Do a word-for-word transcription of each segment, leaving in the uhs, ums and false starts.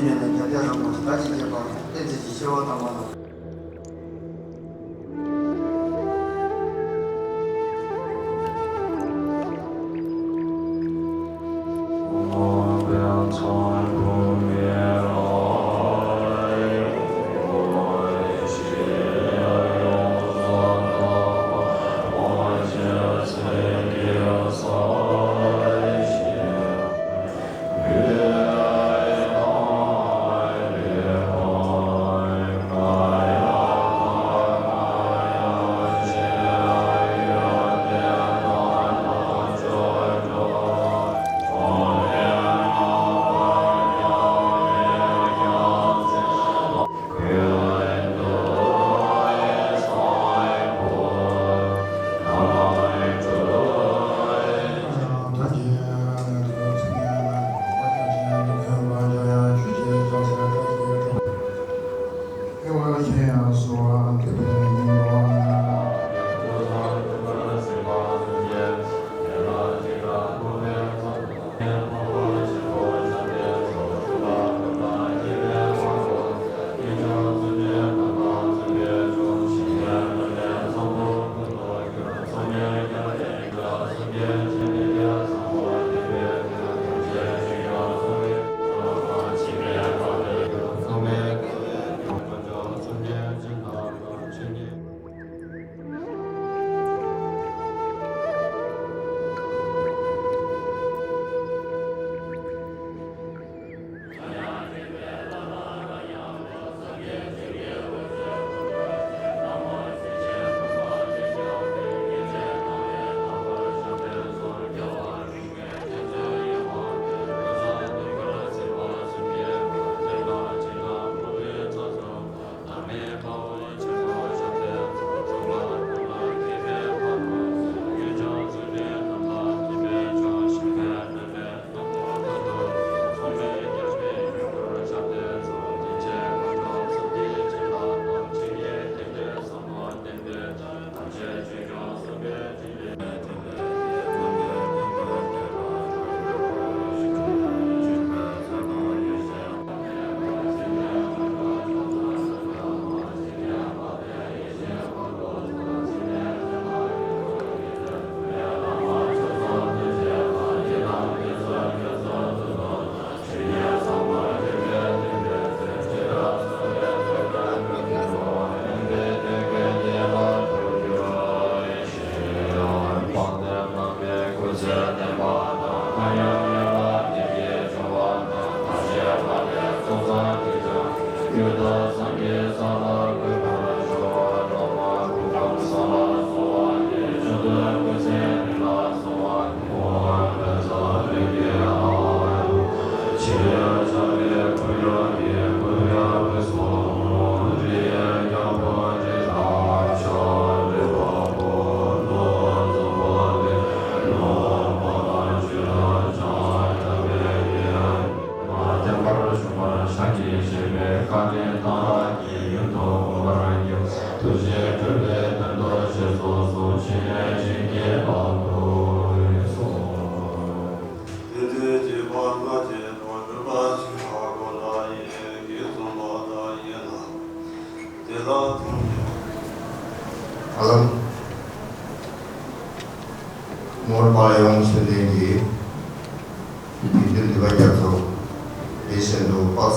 ཉིད་ནས་རྒྱབ་རྒྱ་རང་དབང་ཟླ་གཅིག་བརྒྱད་པར་བསྟན་འཛིན་གྱི་ཤེར་བ་དང་མ་ལ། ཧ་ལམ། ནོར་པ་ཡོངས་ཆོས་ལྡན་གྱི་དགེ་འདུན་འདུས་པ་རྒྱ་མཚོ་དེ་བཞིན་དུ་དཔལ་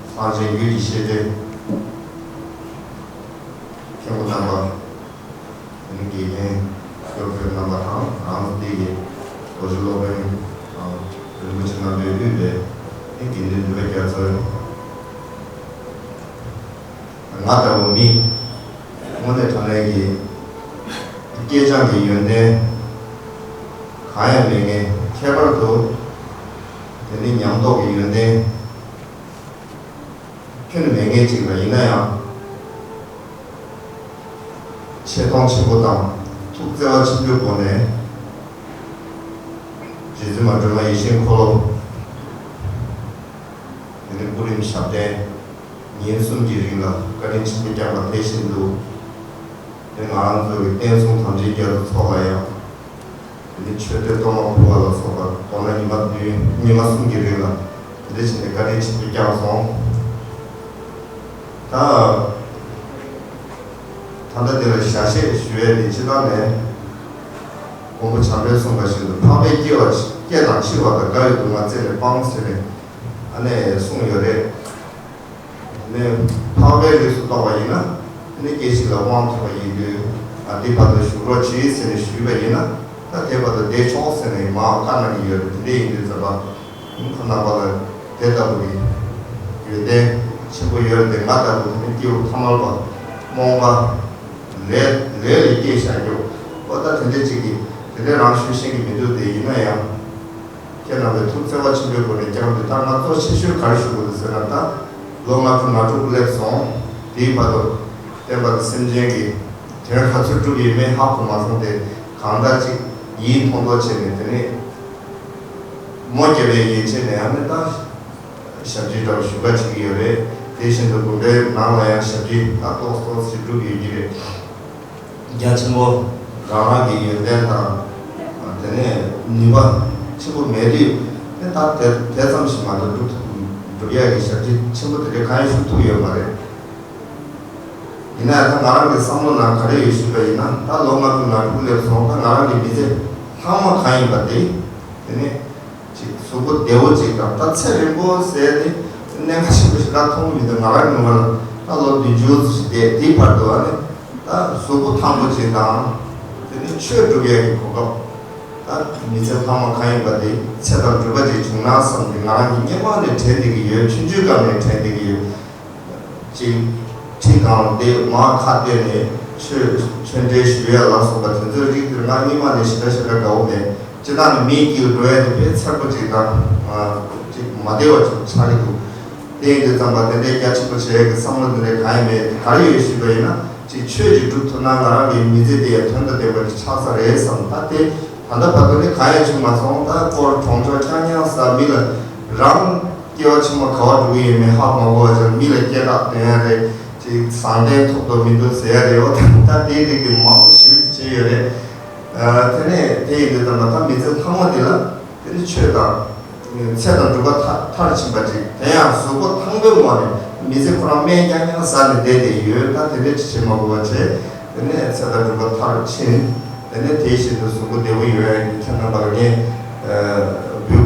གསང་ཆེན་རྒྱུད་ཀྱི་བཤད་གྲྭའི་མཁན་པོ་རྣམ་པ། དེ་ནི་དགེ་རྒན་སྐྱོར་དཔོན་རྣམ་པ་དང་རང་དེ་ཡི་སློབ་སྤྱི་སློབ་དཔོན་དང་རིན་པོ་ཆེ་རྣམ་པས་དབུས་པའི་དགེ་འདུན་འདུས་པ་རྒྱ་མཚོ། ང་ལྟ་བུ་མི་དངོས་གནས་དྲང་གནས་ཀྱི་སྐྱེས་སྦྱངས་ཀྱི་ཡོན་ཏན་གང་ཡང་མེད་མཁན། ཁྱད་པར་དུ་དེ་ནི་ཉམས་རྟོགས་ཀྱི་ཡོན་ཏན་ཁྱོན་ནས་མེད་མཁན་ཅིག་ལ། ཡིན་ན་ཡང་ཆེ་མཐོང་ཆེན་པོ་དང་ཐུགས་བརྩེ་བ་ཆེན་པོའི་སྒོ་ནས་རྗེ་བཙུན་མ་སྒྲོལ་མ་ཡེ་ཤེས་འཁོར་ལོ། དེ་ནས་སྐུ་རིམ་ཞབས་བརྟན་ཉིན་གསུམ་གྱི་རིང་ལ་བཀའ་དྲིན་ཆེན་པོ་བསྐྱངས་པ་དེ་བཞིན་དུ། དེ་ང་རང་ཚོའི་བསྟན་སྲུང་དམ་ཅན་རྒྱ་མཚོ་ཚོགས་ལ་ཡང་། དེ་ནི་ཆོས་སྡེ་གཏོར་མ་ཕུར་བ་ལ་སོགས་པ་མདོར་ན་ཉི་མ་བདུན་ཉི་མ་གསུམ་གྱི་རིང་ལ་ འདི་བྱས་ནས་བཀའ་དྲིན་ཆེན་པོ་བསྐྱངས་སོང་། ད་ད་ལྟ་འདི་ལ་ཞལ་བཞེས་ཞུ་ཡས་དེ་སྤྱིར་བཏང་ནས་མགོན་པོ་བྱམས་པས་གསུངས་པ་བཞིན་དུ་འཕགས་པའི་སྐྱེ་བ་སྐྱེ་དང་འཆི་བ་དང་དགའ་བའི་སྡུག་བསྔལ་རྩད་ནས་སྤངས་ཟེར་ནས་ཨ་ནེ་གསུངས་ཡོད་རེད། ནས་འཕགས་པའི་རིགས་སུ་གཏོགས་པ་ཡིན་ན། དེ་ནས་སྐད་ཅིག་ལ་དབང་ཐོབ་པ་ཡིན་དུས། ཨ་འདི་བར་དུ་བཞུགས་རོགས་གྱིས་ཟེར་ནས་ཞུས་པ་ཡིན་ན། ད་དེ་བར་དུ་བསྡད་ཆོག་ཟེར་ནས་མར་བཀའ་གནང་གི་ཡོད་རེད། དེ་འདྲ་ཡིན་དུས་ཙམ་པ། ཁོང་རྣམ་པ་ལ་དེ་ལྟ་བུ་གི་ཡོན་ཏན་ཆེན་པོ་ཡོད་རེད་དེ། ང་ལྟ་བུ་དེ་ནི་སྐྱེ་བོ་ཐ་མལ་པ་རྨོངས་པ་ལས་ལས་ལས་སྐྱེས་བཞག་རྒྱུ། ཨོ་ད་དེ་འདྲ་ཅིག་གིས་དེ་འདྲ་རང་ཞུ་ཤེས་ཀྱི་མི་འདུག་དེ་ཡིན་ན་ཡང་། ཁྱེད་རྣམ་པས་ཐུགས་བརྩེ་བ་ཆེན་པོའི་སྒོ་ནས་བསྐྱངས་ཏེ། ད་ང་གཙོ་ཆེ་ཤོས་ག་རེ་ཞུ་དགོས་འདུག་ཟེར་ན། ད་ལོ་ལྔ་བཅུ་ང་དྲུག་སླེབས་སོང་། དེའི་བར་དུ་བསྟན་པ་དང་སེམས་ཅན་གྱི་དོན་ག་ཚོད་བསྒྲུབས་ཡོད་མེད་ཧ་གོ་མ་སོང་སྟེ། གང་ལྟར་ཅིག་ཡིད་མཐོང་ཐོག་བྱས་ནས། དེ་ནས་མོ་བརྒྱབ་པའི་ཡིད་ཆེས་ནས་ཨ་ནི་ད་ཞབས་ཕྱི་འདྲ་བོ་ཞུ་ག་བྱེད་ཀྱི་ཡོད་རེད། དེ་བཞིན་དུ་དགོན་པའི་ནང་ལ་ཡང་ཞབས་ཕྱི་ད་ཏོག་ཙམ་ཏོག་ཙམ་ཞིག་བསྒྲུབས་ཡོད་ཀྱི་རེད། རྒྱ་ཆེན་པོ་རང་རང་གི་ཡོན་ཏན་དང་། དེ་ནས་ནུས་པ་ཆེན་པོ་མེད་དུས། དེ་ལྟར་དེ་དེ་ཙམ་ཞིག་མ་གཏོགས་སྒྲུབ་ཐུབ་སྒྲུབ་ཡག་གི་ཞབས་ཕྱི་ཆེན་པོ་དེ་འདྲ་གང་ཡང་ཞུ་ཐུབ་ཡོད་མ་རེད། ཡིན་ན་ཡང་ད་ང་རང་གི་བསམ་བློ་ནང་ག་རེ་ཡོད་ཞུས་པ་ཡིན་ན། ད་ལོ་ལྔ་བཅུ་ང་དྲུག་སླེབས་སོང་། ད་ང་རང་གི་མི་ཚེ་ལྷག་མ་གང་ཡིན་པ་དེ། དེ་ནས་ཅིག་གཟུགས་པོ་བདེ་བོ་ཅིག་དང་། ད་ཚེ་རིང་པོ་ཟེར་དེ་གནད་འགག་ཆེན་པོ་ཞེ་དྲག་མཐོང་གི་མི་འདུག་ང་རང་ཉིད་ལ་ད་ལོ་བདུན་ཅུ་ཞིག་བསྡད་དེའི་བར་དུ་ཨ་ནི་ད་གཟུགས་པོ་ཐང་པོ་ཅིག་དང་། དེ་ནས་ཆོས་སྒྲུབ་ཡས་ཀྱི་གོ་སྐབས། ད་མི་ཚེ་ལྷག་མ་གང་ཡིན་པ་དེ་ཚེ་དང་འགྲུབ་པ་ཅིག་བྱུང་ན་བསམ་སྟེ་ང་རང་གིས་སྔོན་མ་ནས་དྲན་བསྡད་ཀྱི་ཡོད། ཆུང་ཆུང་སྐབས་ནས་དྲན་བསྡད་ཀྱི་ཡོད། ཅིག་ཁྲིད་གང་དེ་མར་ཁ་གཏད་ནས་ཆོས་ཆོས་འབྲེལ་ཞུ་ཡ་ལ་སོགས་པ་དེ་ཚོའི་རིགས་དེར་ང་སྔོན་མ་ནས་ཞེ་དྲག་ཞེ་དྲག་དགའ་བོ་མེད། སྤྱིར་བཏང་ནས་མིའི་དཀྱིལ་འགྲོ་ཡ་དེ་དཔེ་མཚར་པོ་ཅིག་དང་། ཅིག་མ་བདེ་བ་ཅིག་ཆགས་ཀྱི་འདུག་དེ་ཡིན་དུས་ཙམ་པ་དེ་འདྲའི་རྒྱ་ཆེན་པོ་བྱེད་ཡ་གི་བསམ་བློ་དེ་འདྲ་གང་ཡང་མེད། ག་རེ་ཡོད་ཞུས་པ་ཡིན་ན། ཅིག་ཆོས་ཅིག་སྒྲུབ་ཐུབ་ན་ང་རང་གི་མི་ཚེ་དེ་ཡང་དོན་དང་ལྡན་པ་ཅིག་ཆགས་ས་རེད་བསམ། ད་དེ་ད་ལྟ་བར་དུ་ནི་གང་ཡང་བྱུང་མ་སོང་། ད་སྐོར་གྲོང་ཆོག་རྐྱང་རྐྱང་ཟ། མི་ལ་རང་སྐྱེ་བ་ཕྱི་མ་ག་པར་འགྲོ་གི་ཡོད་མེད་ཧ་མ་གོ་བ་ཅིག་མི་ལ་སྐད་གྲགས་སྟོན་ཡ་རེད། ཅིག་བཟང་ལྡན་ཐོབ་འདུག་མི་འདུག་ཟེར་ཡ་རེད། འོ་ད་ད་དེའི་རིགས་ཀྱི་མང་པོ་ཞེ་པོ་ཅིག་བྱས་ཡོད་རེད། ཨ་དེ་ནས་དེ་ཡིན་དུས་ཙམ་པ་ད་མི་ཚེ་ལྷག་མ་དེ་ལ་དེ་ནི་ཆོས་དང་། ཚེ་དང་སྒྲུབ་པ་མཐར་མཐར་ཕྱིན་པ་ཅིག་དེ་ཡང་གཟུགས་པོ་ཐང་པོའི་ངོས་ནས་མི་ཚེ་ཁོ་རང་སྨན་རྐྱང་རྐྱང་ཟ་ནས་བསྡད་བསྡད་ཡོད། ད་དེ་འདྲ་ཅིག་བྱེད་མ་དགོས་པ་བྱས། དེ་ནས་ཚེ་དང་སྒྲུབ་པ་མཐར་ཕྱིན། དེ་ནས་དེ་བཞིན་དུ་གཟུགས་པོ་བདེ་བོ་ཡོད་ཡ་ཡིན། ཁྱེད་རྣམ་པ་ལ་ངས་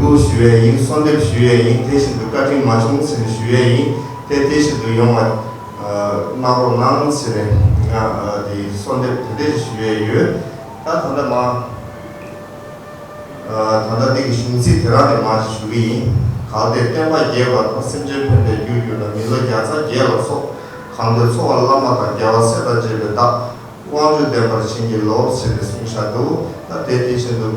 འབོད་སྐུལ་ཞུ་ཡ་ཡིན། གསོལ་འདེབས་ཞུ་ཡ་ཡིན། དེ་བཞིན་དུ་བཀའ་དྲིན་མ་བྱུང་ཟེར་ནས་ཞུ་ཡ་ཡིན། དེ་དེ་བཞིན་དུ་ཡོང་བ་གནང་རོགས་གནང་ཟེར་ནས་ང་དེ་གསོལ་འདེབས་དེ་འདྲ་ཞིག་ཞུ་ཡ་ཡོད། ད་ད་ལྟ་མ། ད་ལྟ་འདི་གི་གཞུང་ཚིག་དེ་རང་ནས་མར་ཞུ་གི་ཡིན། གལ་ཏེ་བསྟན་པ་རྒྱས་པ་དང་། སེམས་ཅན་ཕན་པའི་རྒྱུར་གྱུར་ན། མི་ལོ་བརྒྱ་རྩ་བརྒྱད་ལ་སོགས། གང་དུ་འཚོ་བ་བླ་མ་དང་། རྒྱལ་བ་སྲས་དང་བཅས་པའི་བདག་དབང་ཕྱུག་ལྡན་པར་བྱིན་གྱིས་རློབས་ཟེར་ནས་གསུངས་བཞག་འདུག་ད་དེ་དེ་བཞིན་དུ་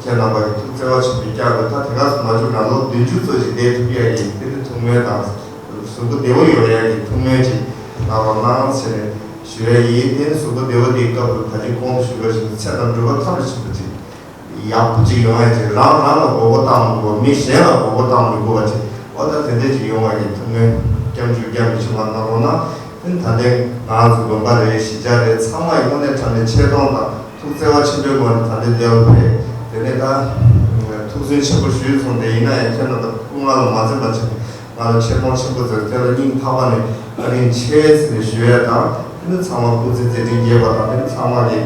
ཁྱེད་རྣམ་པ་གི་ཐུགས་བརྩེ་བ་ཆེན་པོས་བསྐྱངས་ཏེ། ད་དེ་ག་ཙམ་མ་བྱུང་ན་ལོ་བདུན་ཅུ་ཙམ་ཞིག་བསྡད་ཐུབ་ཡ་ཡིན། དེ་ནི་ཐུགས་སྨོན་དང་། གཟུགས་པོ་བདེ་བོ་ཡོང་ཡ་གི་ཐུགས་སྨོན་ཅིག་གནང་རོགས་གནང་ཟེར་ནས་ཞུ་ཡ་ཡིན། དེ་ནི་གཟུགས་པོ་བདེ་བོ་དེའི་སྐབས་སུ་ད་ཅི་གོང་དུ་ཞུས་པ་བཞིན་ཚེ་དང་སྒྲུབ་པ་མཐར་ཕྱིན་པ་ཅིག་ཡག་པོ་ཅིག་ཡོང་ཡ་ཅིག་རང་རང་ལ་མགོ་སྐོར་བཏང་མི་དགོས། མི་གཞན་ལ་མགོ་སྐོར་བཏང་མི་དགོས་པ་ཅིག་འོ་ད་དེ་འདྲ་ཅིག་ཡོང་བ་གི་ཐུགས་སྨོན་སྐྱབས་འཇུག་རྒྱ་མི་ཆུང་བ་གནང་རོགས་གནང་། དེ་ནི་ད་ལྟའི་ང་རང་ཚོ་དགོན་པ་རེད། གཞིས་ཆགས་རེད། ཚང་མ་ཡི་དངོས་གནས་དྲང་གནས་ཆེ་མཐོང་དང་ཐུགས་བརྩེ་བ་ཆེན་པོའི་ངང་ནས་ད་ལྟའི་འདི་ལ་ཕེབས། དེ་ནས་ད་ཐུགས་བརྩོན་ཆེན་པོ་ཞུས་སོང་སྟེ། ཡིན་ན་ཡང་ཁྱེད་རྣམ་པ་སྐུ་ངལ་ལ་མ་འཛེམས་པ་བྱས། ང་ལ་ཆེ་མཐོང་ཆེན་པོ་མཛད། དེ་ལ་སྙིང་ཐག་པ་ནས་བཀའ་དྲིན་ཆེ་ཟེར་ནས་ཞུ་ཡས་དང་། དེ་ནི་ཚང་མ་སྐུ་ཚེ་མཛད་འཕྲིན་རྒྱས་པ་དང་། དེ་ནི་ཚང་མ་གི་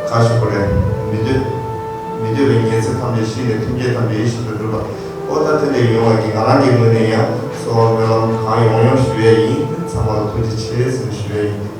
ག་ཞུ་དགོས་རེད། མི་འདོད་མི་འདོད་པའི་ཉེན་ཚེ་ཐམས་ཅད་ཞི་ནས། ཐུགས་བསྐྱེད་ཐམས་ཅད་ཡིད་བཞིན་དུ་འགྲུབ་པ། འོ་ད་དེ་འདྲ་ཡོང་བ་གི་ང་རང་གི་ངོས་ནས་ཡང་གསོལ་བ་སྨོན་ལམ་གང་ཡོང་ཡོང་ཞུ་ཡས་ཡིན། དེ་ནི་ཚང་མ་ལ་ཐུགས་རྗེ་ཆེ་ཟེར་ནས་ཞུ་ཡས་ཡིན།